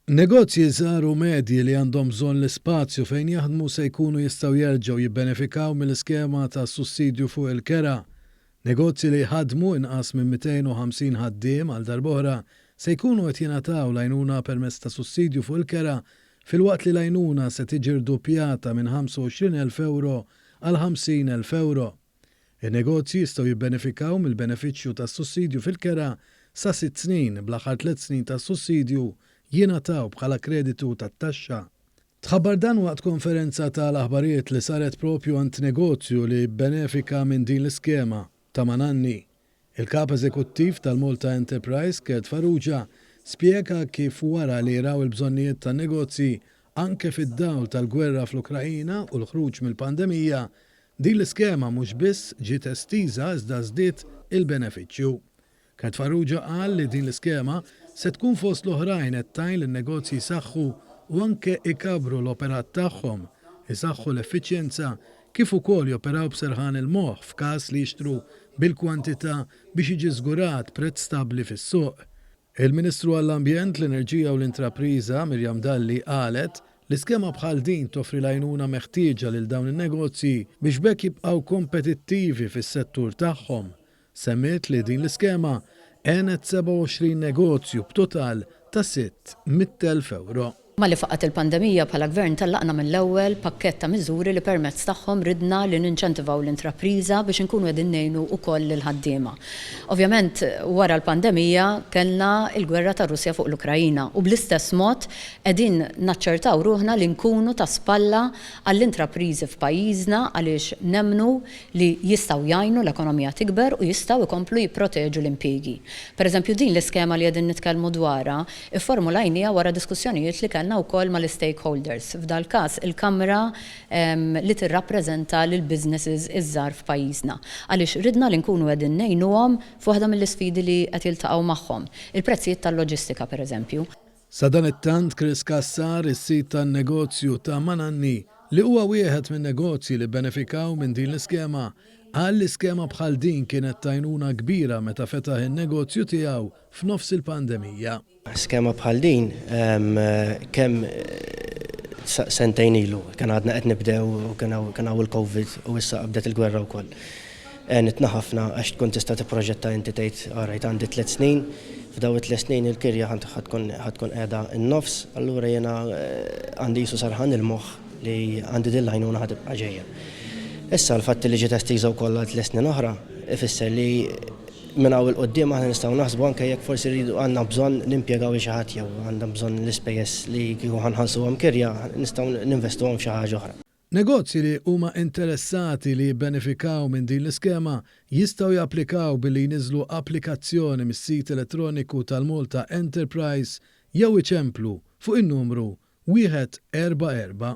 Negozji żgħar u medji li għandhom bżonn l-ispazju fejn jaħdmu se jkunu jistgħu jerġgħu jibbenefikaw mill-iskema ta' sussidju fuq il-kera. Negozji li jħaddmu inqas minn 250 ħaddiem għal darb'oħra se jkunu qed jingħataw l-għajnuna permezz ta' sussidju fuq il-kera filwaqt li l-għajnuna se tiġi rduppjata minn 25,000 ewro għal 50,000 ewro. In-negozji jistgħu jibbenefikaw mill-benefiċċju tas-sussidju fil-kera sa sitt snin, bl-aħħar tliet snin tas-sussidju jingħataw bħala kreditu tat-taxxa. Tħabbar dan waqt konferenza ta' l-aħbarijiet li saret proprju għand negozju li bbenefika minn din l-iskema, ta' Mananni. Il-Kap Eżekuttiv tal-Malta Enterprise, Kurt Farrugia, spjega kif wara li raw il-bżonnijiet tan-negozji, anke fid-dawl tal-gwerra fl-Ukraina u l-ħruġ mill-pandemija, din l-iskema mhux biss ġiet estiża iżda żdied il-benefiċċju. Kurt Farrugia qal li din l-iskema se tkun fost l-oħrajn qed tgħin lin-negozji jsaħħu u anke ikabbru l-operat tagħhom, isaħħu l-effiċjenza kif ukoll joperaw b'serħan il-moħħ f'każ li jixtru bil-kwantità biex jiġi żgurat prezz stabbli fis-suq. Il-Ministru għall-Ambjent, l-Enerġija u l-Intrapriża, Miriam Dalli, qalet li skema bħal din toffri l-għajnuna meħtieġa lil dawn in-negozji biex b'hekk jibqgħu kompetittivi fis-settur tagħhom. Semmiet li din l-iskema għenet 27 negozju b'total ta' 600,000 ewro. Malli faqqgħet il-pandemija bħala Gvern tellaqna mill-ewwel pakkett ta' miżuri li permezz tagħhom ridna li ninċentivaw l-intrapriża biex inkunu qegħdin ngħinu wkoll lill-ħaddiema. Ovvjament wara l-pandemija kellna l-gwerra tar-Russja fuq l-Ukraina u bl-istess mod qegħdin naċċertaw ruħna li nkunu ta' spalla għall-intrapriżi f'pajjiżna għaliex nemmnu li jistgħu jgħinu l-ekonomija tikber u jistgħu jkomplu jipproteġu l-impjiegi. Pereżempju din l-iskema li qegħdin nitkellmu dwarha fformulajnieha wara diskussjonijiet li kellna wkoll mal-istakeholders, f'dal-każ il-Kamra li tirrappreżenta lill-businesses iż-żgħar f'pajjiżna, għaliex ridna li nkunu qegħdin ngħinuhom f'waħda mill-isfidi li qed jiltaqgħu magħhom, il-prezzijiet tal-loġistika pereżempju. Sadanittant Chris Cassar, is-sid tan-negozju ta' Mananni, li huwa wieħed min-negozji li bbenefikaw minn din l-iskema, qal li skema bħal din kienet t'għajnuna kbira meta fetaħ in-negozju tiegħu f'nofs il-pandemija. Skema bħal din kemm sentejn ilu, kien għadna qed nibdew u kien hawn il-Covid u issa qabdet il-gwerra wkoll. Għenitna ħafna għax tkun tista' tipproġetta inti tgħid alright għandi tliet snin, f'dawn it-tliet snin il-kirja ħa tkun qiegħda n-nofs, allura jiena għandi qisu serħan il-moħħ li għandi din l-għajnuna ħa tibqa' ġejja. Issa l-fatt li ġiet estiża wkoll għal tliet snin oħra ifisser li minn hawn 'il quddiem aħna nistgħu naħsbu anke jekk forsi rridu għandna bżonn nimpjegaw lil xi ħadd jew għandna bżonn l-ispejjeż li kieku ħa nħallsuhom kirja nistgħu ninvestuhom f'xi ħaġa oħra. Negozji li huma interessati li jibbenefikaw minn din l-iskema jistgħu japplikaw billi jniżżlu applikazzjoni mis-sit elettroniku tal-Malta Enterprise jew iċemplu fuq in-numru wieħed erba' erba'.